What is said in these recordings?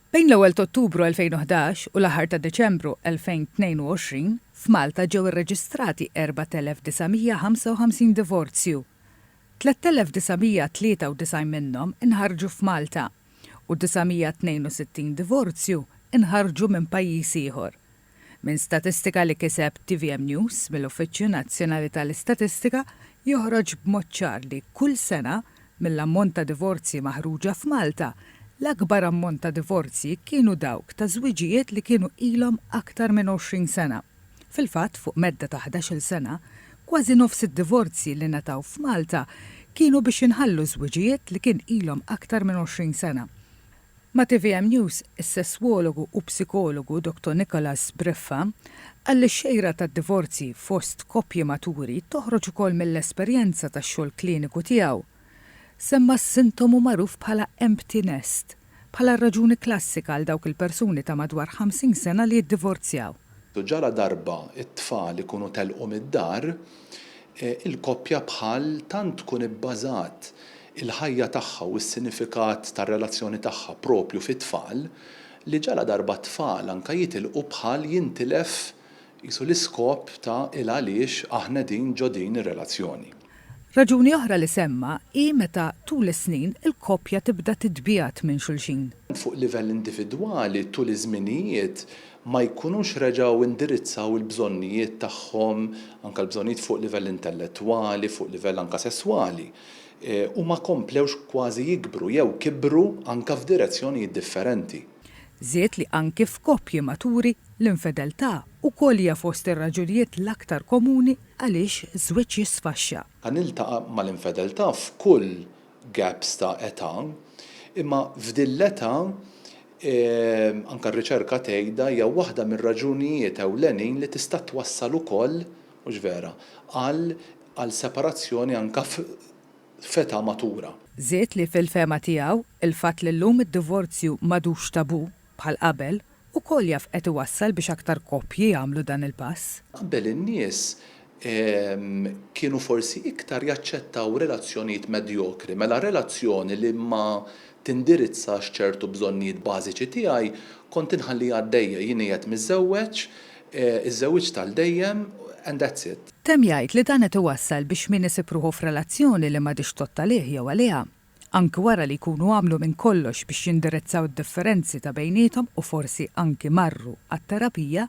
Bejn l-ewwel t'Ottubru 2011 u l-aħħar ta' Diċembru 2022, f'Malta ġew irreġistrati 4,955 divorzju. 3,993 minnhom inħarġu f'Malta u 962 divorzju nħarġu minn pajjiż ieħor. Minn statistika li kiseb tvm News mill-Uffiċċju Nazzjonali tal-Istatistika joħroġ b'mod ċar li kull sena, mill-ammont ta' divorzji maħruġa f'Malta, l-akbar ammont ta' divorzji kienu dawk ta' żwiġijiet li kienu ilhom aktar minn 20 sena. Fil-fatt, fuq medda ta' ħdax-il sena, kważi nofs id-divorzji li ngħataw f'Malta kienu biex jinħallu żwiġijiet li kien ilhom aktar minn 20 sena. Ma' tvm News, is-sesswologu u psikologu Dottor Nicholas Briffa qal li x-xejra tad-divorzji fost koppji maturi toħroġ ukoll mill-esperjenza tax-xogħol kliniku tiegħu. Semma s-sintomu magħruf bħala empty nest bħala r-raġuni klassika għal dawk il-persuni ta' madwar 50 sena li jiddivorzjaw. Ġara darba t-tfal ikunu telqu mid-dar, il-koppja bħal tant tkun ibbażat il-ħajja tagħha u s-sinifikat tar-relazzjoni tagħha proprju fit-tfal, li ġaladarba t-tfal anke jitilqu bħal jintilef qisu l-iskop ta' il-għaliex aħna qegħdin ġo din ir-relazzjoni. Raġuni oħra li semma hi meta tul is-snin il-koppja tibda titbiegħed minn xulxin. Fuq livell individwali tul iż-żminijiet ma jkunux reġgħu indirizzaw il-bżonnijiet tagħhom, anke l-bżonnijiet fuq livell intellettwali, fuq livell anke sesswali. U ma komplewx kważi jikbru jew kibru anke f'direzzjonijiet differenti. Żied li anki f'koppji maturi l-infedeltà wkoll hija fost ir-raġunijiet l-aktar komuni għaliex żwieġ jisfaxxa. Niltaqa' mal-infedeltà f'kull gaps ta' età, imma f'din l-età anke r-riċerka tgħidha hija waħda mir-raġunijiet ewlenin li tista' twassal ukoll, mhux vera, għal għal separazzjoni anke f'età matura. Żied li fil-fehma tiegħu, il-fatt li llum id-divorzju m'għadux tabù bħal qabel, ukoll jaf qed iwassal biex aktar koppji jagħmlu dan il-pass. Qabel in-nies kienu forsi iktar jaċċettaw relazzjonijiet medjokri, mela relazzjoni li ma tindirizzax ċertu bżonnijiet bażiċi tiegħi kont inħalliha għaddejja, jien qiegħed miżżewweġ, iżżewwiġt għal dejjem and that's it. Temm jgħid li dan qed iwassal biex min isib ruħu f'relazzjoni li m'għadhiex tgħodd għalih jew għaliha, anki wara li jkunu għamlu minn kollox biex jindirizzaw id-differenzi ta' bejniethom u forsi anki marru għat-terapija,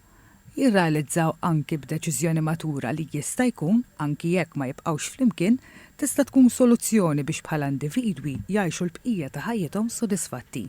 jirrealizzaw anki b'deċiżjoni matura li jista' jkun, anki jekk ma jibqgħux flimkien, tista' tkun soluzzjoni biex bħala individwi jgħixu l-bqija ta' ħajjithom sodisfatti.